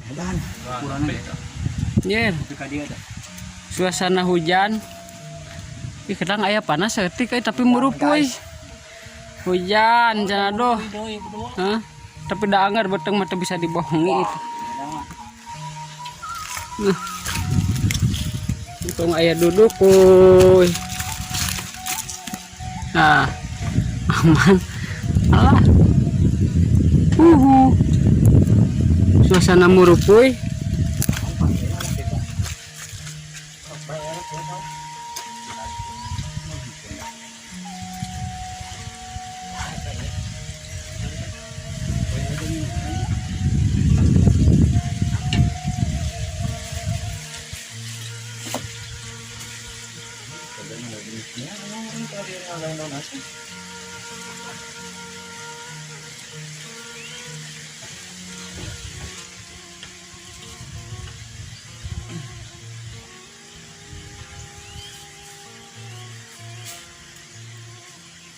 Edan, kurangnya. Nyer. Suasana hujan. Ih, kadang aya panas saeutik euy tapi murupuy. Hujan cenah doh. Hah? Tapi da anggar beteng mah teu bisa dibohongi itu. Nah. Untung aya duduk kuy. Nah, aman. Alah. Uhu. Suasana murupuy.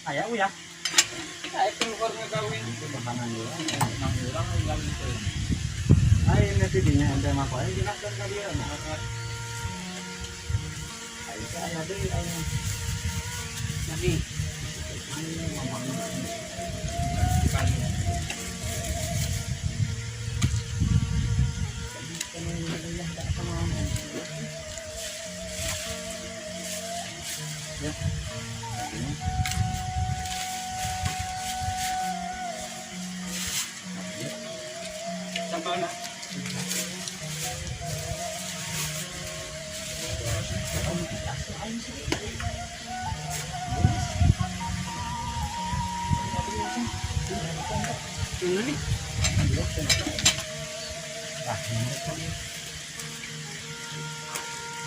Aya uya. Saya keluar ngegawin. Ay, nanti dinya ente mah koe dinaskan ka dieu mah. Ay, aya deui aya. Jadi, Ya. sampai mana? Mana nih?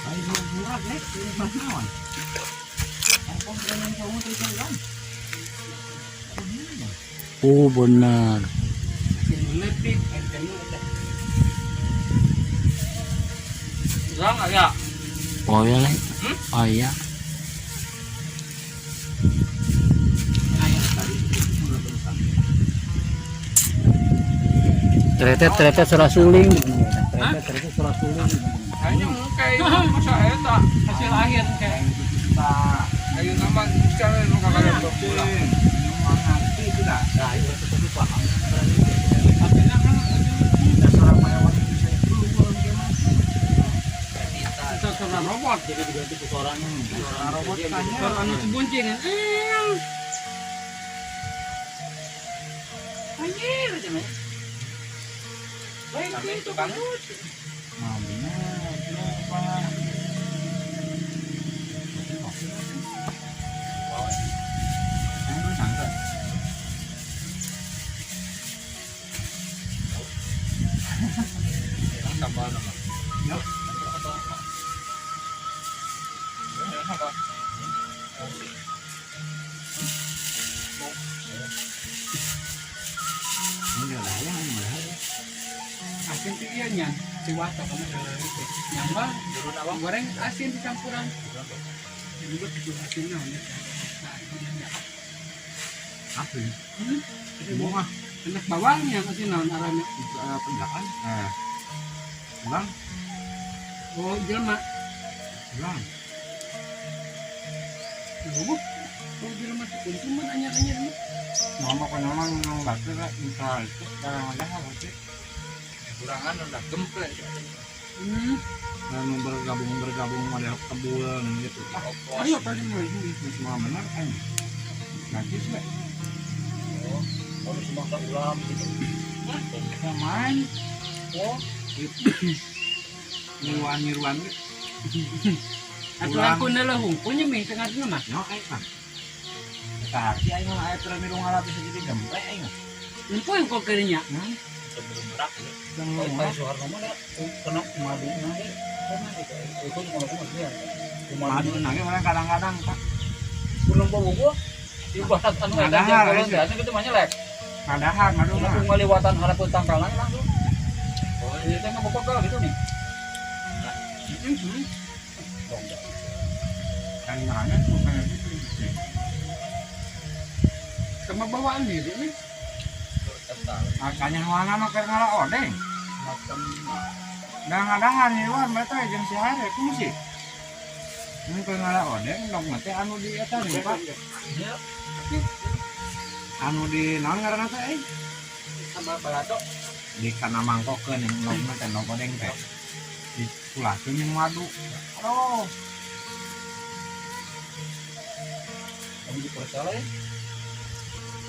Ay, murah nek, ini mah naon? Oh benar. Letik, Enggak enggak ya? Oh ya le. Hmm? Oh iya. Tretet tretet surah suling. Tretet tretet surah suling. Kayaknya kayak masa eta Hasil akhir kayak kayu nama secara nu kakak pulang. Ngerti sudah. Nah, itu sesuatu paham. akhirnya kan Dasar payawan itu saya dulu orang gimana? itu suara robot. Jadi diganti ke suaranya. Suara robot kan. Suara anu cibuncing kan. Anjir aja mah. Baik itu bagus. Nah, benar. Kenapa? Ayo sangka. Tambah nama. Yuk. Ini udah ya, ini udah ya. Asin tuh iya nya. Diwata kamu itu. Nyambal goreng asin campuran. Ini juga bikin asinnya ya. Nah, itu dia. Apa ini? Hmm? Bunga. Enak bawangnya asin naon arana. Itu ada pendakan. Eh. Ulang, Oh, jelema. ulang. Lubuk. Oh, jelema tuh kuncuman anyar-anyar mah. Mama kan memang nang batu lah, misal itu sekarang ada apa sih? Kurangan udah gemplek. Hmm. Dan bergabung bergabung model kebun gitu. Ah, Ayo tadi mah. ini semua benar kan? Gratis we. Oh semangka ulam gitu. Yang main Oh. gitu. Nyiruan-nyiruan gitu. Aturan kuna lah hungkunya mih tengah mah. Yo aing mah. Tah, aing mah aya terus milu ngalah bisa jadi gempe aing mah. Hungku yang kok kerinya. Hmm. Sebelum berak ya. Yang Oh, Pak Soeharto mah dah kena madu nanti. Itu kalau aku maksudnya. Madu nage orang kadang-kadang Pak. Belum bawa ibarat anu eta Padahal, jangkauan ya. teh gitu mah nyelek. Padahal madu Cuma mah. ngaliwatan harapun tangkalan langsung. Oh, ini teh ngabokok gitu nih. Kan mana tuh kayak gitu. Sama bawaan diri nih. Makanya warna mah keur ngala odeng. Nah, ngadahan ieu mah teh jeung si Hare kungsi. Ini keur ngala odeng endog mah teh anu di eta nih, Pak. Anu di naon ngaranna teh euy? Sama balato. Di kana mangkokeun endog mah teh endog odeng teh. Dipulakeun jeung madu. Aduh, Kamu dipercaya ya?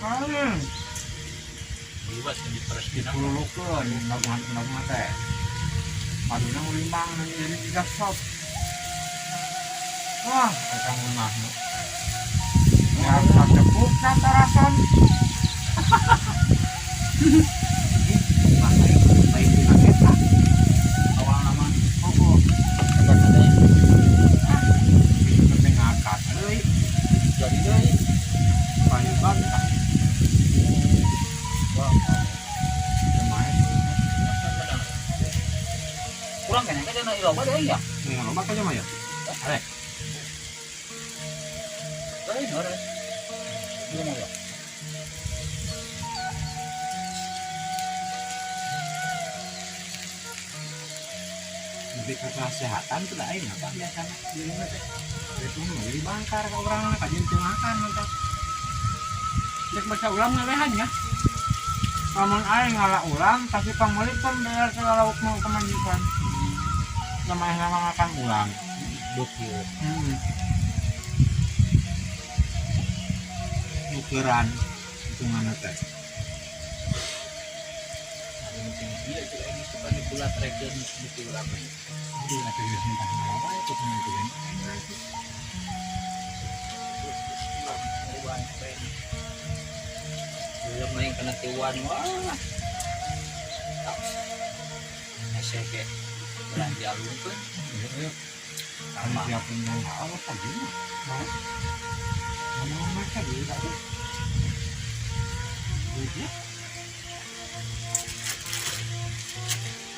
paling Liwat yang diperes dipululukeun endog mah teh. Maduna ngulimbang jadi tiga sop. Wah, eta ngeunah. Ya, sacepuk satarasan. Lain tina eta. Awal nama. Oh, Kabar adanya. itu teh ngangkat euy. Jadi deh. Payu banget. Wah. Lumayan. Kurang kan? Kan jangan loba deh ya. Ini loba aja mah ya. Arek. Lain orang. Belum ya. Lebih ke kesehatan tuh lain apa biasanya di rumah teh. Itu mah jadi bangkar ke orang kajian teu makan mantap. Cek baca ulang ngalehan ya. Lamun aing ngala ulang tapi pangmeuli kan bayar segala lauk mau kemajikan. Namanya nama makan ulang. Bukir. Nukeran hitunganna teh. Iya, cek ini suka dibulat regen di ulang. Jadi atuh geus minta ngala wae tuh kumaha. Belum lain kena tiwan wah. Esek belanja alun kan. Sama siapin yang apa tadi mah. Ngomong mereka gitu tadi. Duitnya.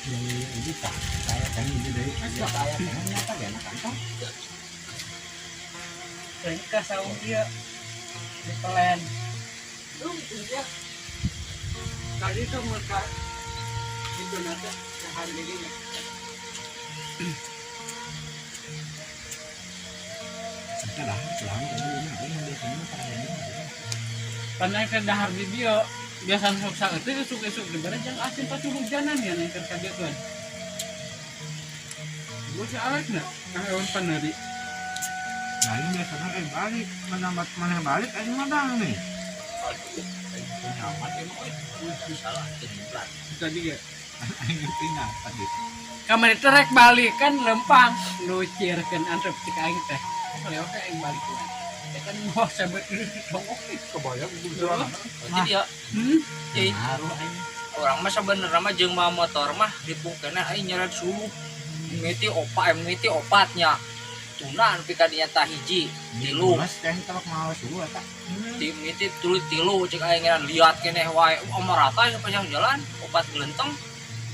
Dari ini tak, saya kan ini dari saya kan nyata gak enak kan? Mereka saung dia di pelen. Tuh iya. Tadi tuh mereka itu nanti hari ini. Kita lah, pulang tadi ini apa yang biasanya pada ini. Karena ke dahar di dia biasa sok saeutik isuk-isuk dibere jang asin pasti hujanan ya neng keur ka dieu kan. Gua si Alex na, kang ewan paneri. Nah ini biasanya balik, mana mana balik, aing madang nih. Nyaman emang salah jadi Tadi ge. Aing ngerti nah tadi. Kamari teh rek balik kan lempang lucirkeun antep cik aing teh. Lewat ke aing balik kan. Ya kan mau sebet dongok Kebayang jalan. Jadi ya, jadi orang mah sebenarnya mah jeung mah motor mah dipungkeuna aing nyeret suluh. Mimiti opat, mimiti opatnya. Tuna anu pika dinya tah hiji, tilu. Mas teh telok mau suluh eta. Mimiti tuluy tilu cek aing ngeran liat keneh wae. Merata sepanjang jalan opat gelenteng.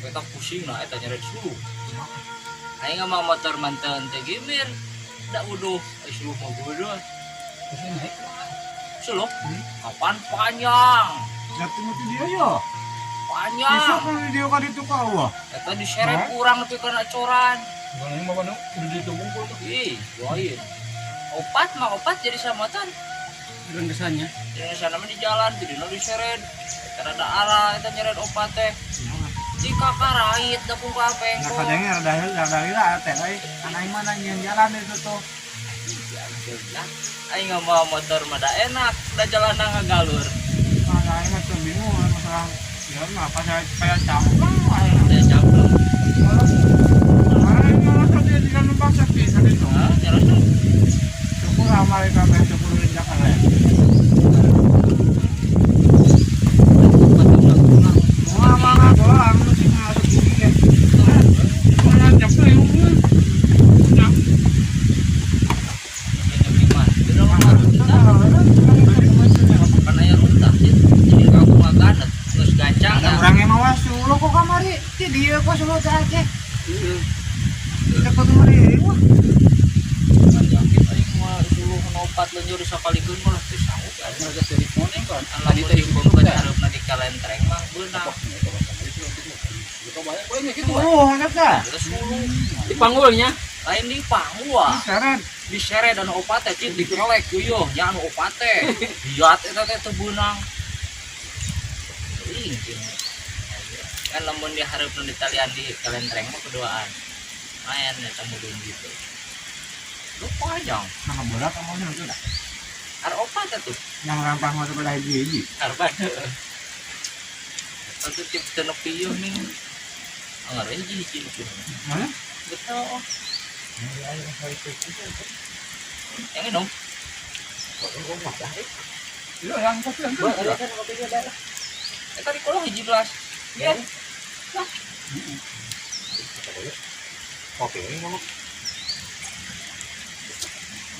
Eta pusing lah eta nyeret suluh. Aing mah motor manten teh gimir. Da uduh, suluh mah bodoh. Suluh? Kapan panjang? Jatuh mati dia yo. Panjang. Isuk kan dia ka ditu ka eueuh. Eta diseret kurang nepi kana coran. Mana mah mana udah ditunggu tuh. Ih, lain. Opat mah opat jadi samatan. Renggesannya. Jadi sana mah di jalan jadi nu diseret. Eta rada arah eta nyeret opat teh. Jika karait da pungka Nah pengko. kadangnya rada rada lila teh euy. Kan aing mah nyian jalan itu tuh. Aing mah motor mah da enak, da jalanna ngagalur. Nah, aing mah tuh bingung masalah ya mah pas kayak campur aing. Da campur. Aing malah tadi di dalam pasar sih tadi tuh. Hah, nyeret tuh. Syukur amal kabeh syukur injak ale. Wah, mana bola anu sing masuk gigi ya. Mana jam tuh gancang. Ada orang yang mau suluh kok kamari. Ti dia kok suluh teh Aceh. Kita kok kamari wah. Yakin aing mah suluh opat lenjur sakalikeun mah teu sanggup. Mereka seri kuning kan. Lamun dipompeun hareupna di kalentreng mah beunang. Kebayang poinnya gitu. Oh, ada. Kita suluh. Di panggulnya. Lain di panggul. Seret. Diseret dan opat teh cik dikerelek yeuh nya anu opat teh. Lihat eta teh teu beunang. Teuing cing. Kan lamun di hareupeun di talian di kalentreng mah keduaan. Main eta mudun gitu. Lu panjang. Nah, bola kamu nya itu dah. Ar opat atuh. Yang rampah mau sebelah hiji-hiji. Arban. Tentu tip teu nepi yeuh nih. Anggar hiji-hiji nepi. Mana? Betul. Yang minum. Iya, yang kopi yang Buat ada kan kopinya ada. Eh tadi kolong hiji gelas. Iya. Kopi ini ngomong.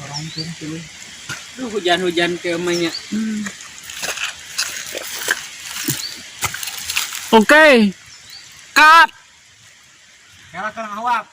Orang tuh tuh. Duh, hujan-hujan ke emangnya. Oke. Cut. Kela kan awak.